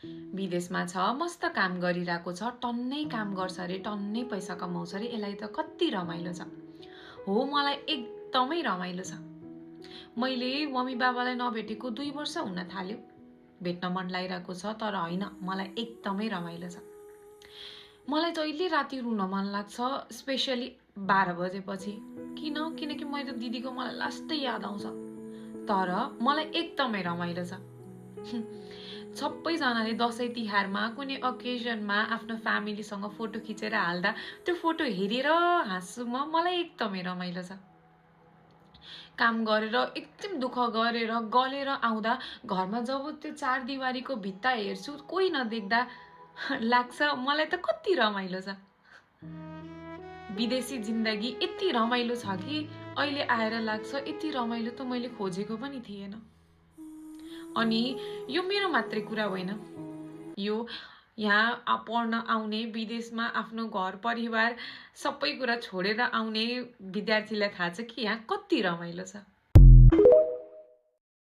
विदेशमा छ, मस्त काम गरिरहेको छ, टन्नै काम गर्छ अरे, टन्नै पैसा कमाउँछ अरे, यसलाई त कति रमाइलो छ। हो, मलाई एकदमै रमाइलो छ। मैले मम्मी बाबालाई नभेटेको 2 वर्ष हुन थाल्यो। भेट्न मन लागिरहेको छ, तर होइन, मलाई एकदमै रमाइलो छ। मलाई जहिले राति रुन मन लाग्छ, स्पेसली 12 बजेपछि। किनकि मेरो दिदीको मलाई लास्टै याद आउँछ। तर मलाई एकदमै रमाइलो छ। सबैजनाले दसैँ तिहारमा कुनै ओकेजनमा आफ्नो फ्यामिलीसँग फोटो खिचेर हाल्दा त्यो फोटो हेरेर हाँस्छु म, मलाई एकदमै रमाइलो छ। काम गरेर एकदम दुःख गरेर गलेर आउँदा घरमा जब त्यो 4 दिवारीको भित्ता हेर्छु, कोही नदेख्दा लाग्छ मलाई त कति रमाइलो छ। विदेशी जिन्दगी यति रमाइलो छ कि अहिले आएर लाग्छ यति रमाइलो त मैले खोजेको पनि थिएन। अनि यो मेरो मात्रै कुरा होइन, यो यहाँ पढ्न आउने, विदेशमा आफ्नो घर परिवार सबै कुरा छोडेर आउने विद्यार्थीलाई थाहा छ कि यहाँ कति रमाइलो छ।